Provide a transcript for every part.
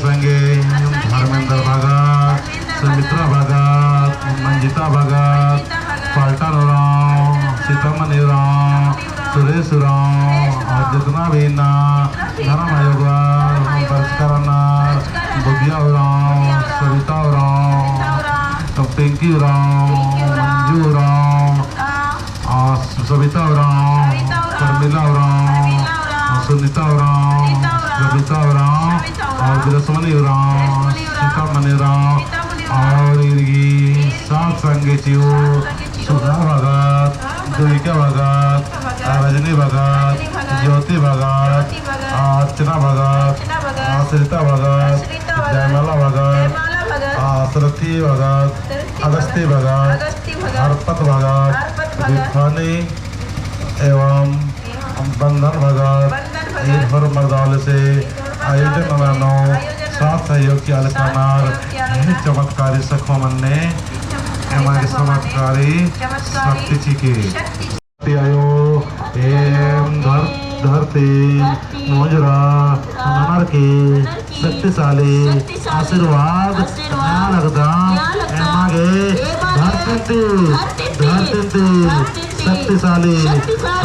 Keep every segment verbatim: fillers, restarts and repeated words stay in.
संगे धर्मेंद्र भगत, सुमित्रा भगत, मंजिता भगत, पलटन उराँव, सीतामणि उराँव, सुरेश उराँव और जितना भी इन्ना धर्म आयोगर बरचकर रअनर, बुधिया उराँव, सविता उराँव, पिंकी उराँव, मंजू उराँव, आ, सविता उराँव, प्रमिला उराँव, आ, सुनीता उराँव, सविता उराँव, और विरसमणि उराँव, सीतामणि उराँव, और इरगी सात संगे चिउ, सुधा भगत, दुर्गा भगत, आ, रजनी भगत, ज्योति भगत, आ, अर्चना भगत, आ, सरिता भगत, जयमाला भगत, आ, सरथी भगत, अगस्ती भगत, अगस्ती भगत, हरपत भगत, हरपत भगत, विफानी एवं बंधन भगत, बंधन भगत, ईर होरमर दव ले से आयोजन नना नू साथ सहयोग चिआ लगनर, हे चमत्कारी सखो मन्ने, एमा गे चमत्कारी शक्ति चिके। शक्ति आयो, एम धर-, धरती मुंजरा ननर की शक्तिशाली आशीर्वाद चिआ लगदम। एमा गे धरती ती, धरती ती शक्तिशाली,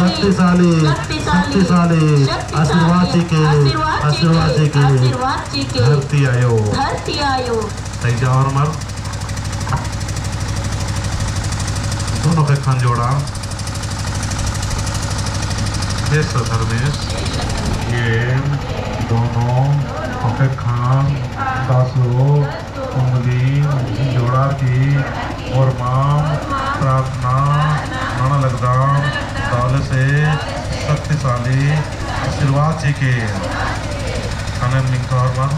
शक्तिशाली, शक्तिशाली आशीर्वाद चिके, आशीर्वाद चिके। धरती आयो। धरती आयो। तैजा होरमर दोनों ख़ेक्खन जोड़ा। हे सत धर्मेस, एम दोनों ख़ेक्खन दसो उंगली जोड़ार की होरमर प्रार्थना नना लगदम, दव ले से शक्तिशाली आशीर्वाद चिके। ख़ने निंग्है होरमर